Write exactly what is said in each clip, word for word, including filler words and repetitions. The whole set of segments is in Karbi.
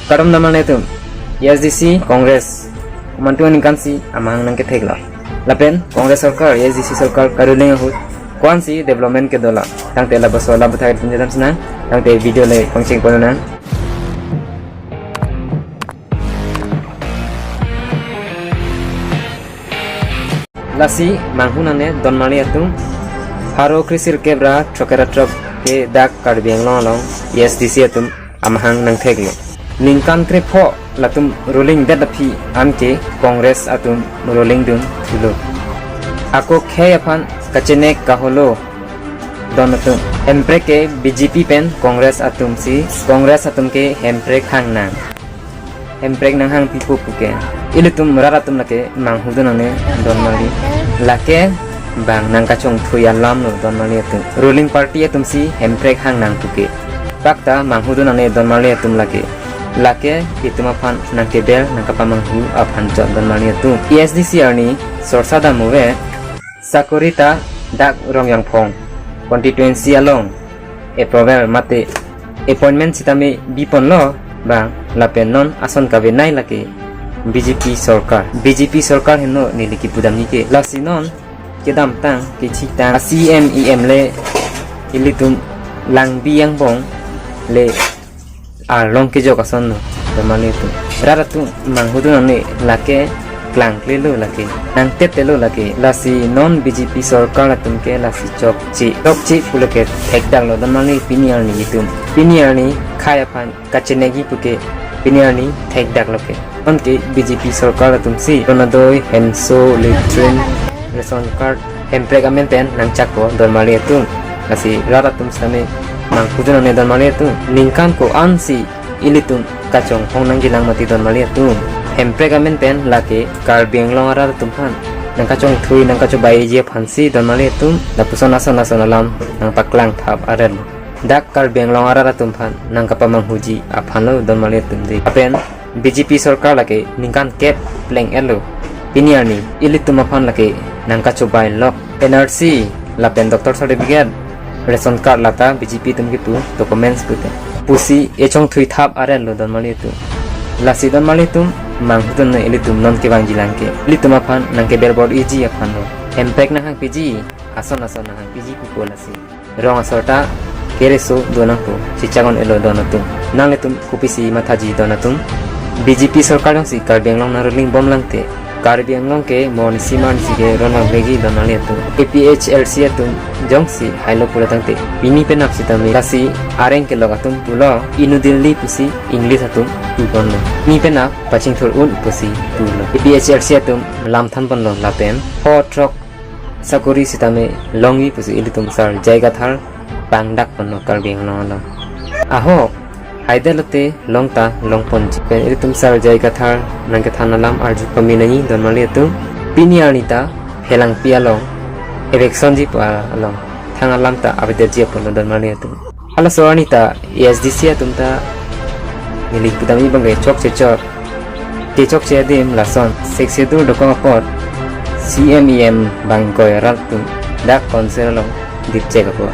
Kardom damnang atum, A S D C Congress komantu aningkan si amahang nangkethek lo. Lapen Congress sorkar, A S D C sorkar karuling ahut ko-ansi development kedo lo, tangte labangso labangthai atum jadam sinang, tangte video le pangcheng pon nang. Lasi manghu nangne donmarli atum, pharo kresirkep ra throkkep ra throk ke dak Karbi Anglong along A S D C atum amahang nangthek lo. Ningkan krepho latum ruling det aphi anke Congress atum ruling dun thulo. Ako khei aphan kachenek kaholo don atum. Hemprek ke B J P pen Congress atum si, Congress atum ke Hemprek hang nang. Hemprek nanghang pipo puke. Ilitum rat atum lake manghu dun nangne donmarli. Lake bang nangkachongthui alam lo donmarli atum. Ruling party atum si Hemprek hang nang puke. Pakta manghu dun nangne donmarli atum lake. Lake itum aphan nangkebel nangkapamanghu aphan chot donmarli atum. A S D C arni sorsa dam ave. Sakori ta dak Rongyangphong constituency along approval mate appointment sitame biponlo bang, lapen non ason kavenei lake B J P sorkar. B J P sorkar henlo neli kipudamji ke. Lasi non kedamtang kechitang C M E M le ilitum langbi angbong le arlong kejok ason lo, donmarli atum. Rat atum manghu dun nangne lake klangkle lo lake, nangtep te lo lake. Lasi non B J P sorkar atum ke lasi chokche, chokche pulo ke thekdak lo donmarli pini arni itum. Pini arni khei aphan kachenekji puke pini arni thekdak lo ke. Anke B J P sorkar atum si ronadoi, hemso, latrine, ration card, Hemprek amen pen nangchakpo donmarli atum. Lasi rat atum sitame manghu dun nangne donmarli atum. Ningkan ko-ansi ilitum kachonghong nangjilang mati donmarli atum. Hemprek amen pen lake Karbi Anglong arat atum aphan nangkachongthui nangkachobaiji aphansi donmarli atum. Lapuson ason ason alam nangpaklang thap aret lo. Dak Karbi Anglong arat atum aphan nangkapamanghuji aphan lo donmarli atum de. Lapen B J P sorkar lake ningkan kep pleng-et lo. Pini arni ilitum aphan lake nangkachobai lok. N R C lapen doctor certificate, ration card lata B J P atum kipu documents pute pusi echongthui thap aret lo donmarli atum. Lasi donmarli atum manghu dun nangne ilitum non kevangjilang ke. Ilitum aphan nangkebel bor-iji aphan lo. Hemprek nanghang piji, ason ason nanghang piji pupo lasi. Rong asor ta kereso do nangpo, chichak un-elo don atum. Nanglitum kopisi mathaji don atum. B J P sorkar jongsi Karbi Anglong nangruling bomlang te, Karbi Anglong ke mo arnisi ma arnisi ke ron vangveji donmarli atum. A P H L C atum jongsi hailo pulo tangte, pini penap sitame lasi areng kelok atum pulo, New Delhi pusi English atum puponlo. Pini penap pachingthur un pusi pulo. A P H L C atum lam thanponlo lapen pho throk sakori sitame longji pusi ilitum Sir J I Kathar pangdakponlo Karbi Anglong along. Ahok, haida lote long ta longponji. Pen ilitum Sir J I Kathar nangkethan alam arju pame nangji donmarli atum. Pini arni ta Phelangpi along eviction ji pu along thang alam ta avedetji apotlo donmarli atum. Halaso arni ta A S D C atum ta neli pudamji abang ke chokche chot. Kechokche adim lason, Sixth Schedule dokok apot C M E M bang ingkoi arat atum dak council along dipchek apot.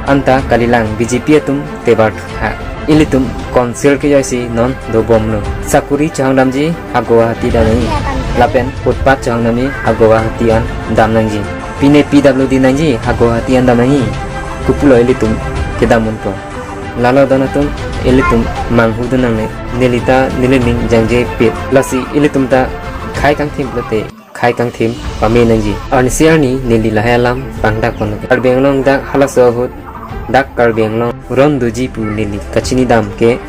Anta kalilang B J P atum tebar thuha. Ilitum council kejoisi non dobomlo. Sakori chohangdamji ha Guwahati dam nangji. Lapen footpath chohangdamji ha Guwahati an dam nangji. Pine P W D nangji ha Guwahati an dam nangji. Kopulo ilitum kedam unpo. Lalo don atum, ilitum manghu dun nangne. Neli ta nelining jangjepit. Lasi ilitum ta khei kangthim pulote khei kangthim pame nangji. Arnisi arni neli lahai alam pangdakponlo. Karbi Anglong dak halaso ahut dak Karbi Anglong ron doji pu neli kachinidam ke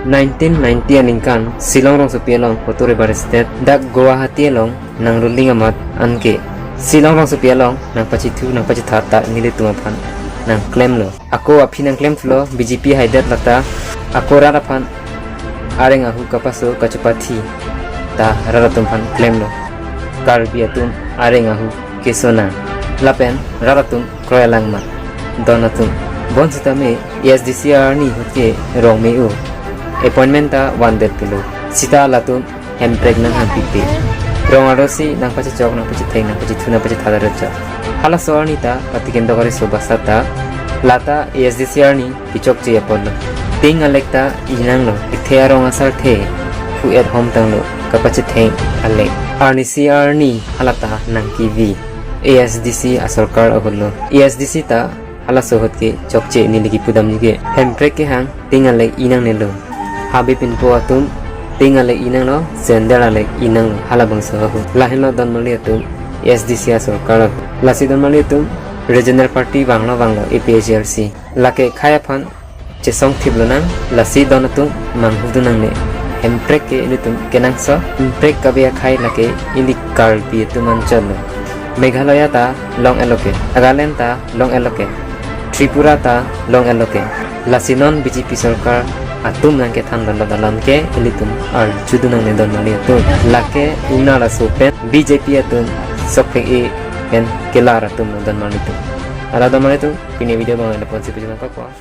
nineteen ninety aningkan Shillong rongsopi along Hoto River Estate dak Guwahati along nangruling amat anke Shillong rongsopi along nangpachithu nangpachithat ta nelitum aphan nangklemlo. Ako aphi nangklemthulo B J P haidet lata, ako rat aphan areng ahu kapaso kachopathi ta rat atum aphan klemlo. Karbi atum areng ahu keso nang. Lapen rat atum kroi alang ma. Don atum. Bonsitame A S D C arni ahut ke rong me-o. Appointment ta vandet pulo. Sita latum Hemprek nanghangpipe. Rong arosi nangpachechok, nangpachetheng, nangpachethu, nangpachethat arat chot. Halaso arni ta patiken dokari so basa ta lata A S D C arni kechokche apotlo. Ting alek ta inanglo, ithe arong asarthe, hu et hom tanglo, kapachetheng alek. Arnisi arni halata nangkevi, A S D C asorkar ahutlo. A S D C ta halaso ahut ke chokche neli kipudamji ke. Hemprek kehang ting alek inangnelo. Habe pinpo atum ting alek inanglo, sandal alek inanglo, halabangso ahut. Lahenlo don marli atum, A S D C asorkar ahut. Lasi don marli atum, regional party vanglo vanglo, A P H L C. Lake khei aphan chesong thip lonang, lasi don atum manghu dun nangne. Hemprek ke ilitum kenangsot, Hemprek kave akhei lake ili Karbi atum anchotlo. Meghalaya ta long eloke, Nagaland ta long eloke, Tripura ta long eloke. Lasi non B J P sorkar atum nangkethan dolo dalam ke ilitum arju dun nangne don marli atum. Lake una laso pen B J P atum sokphe e pen kelar atumlo don marli atum. Ala don marli atum, pini video abang lapu-an si pejuma pakwa.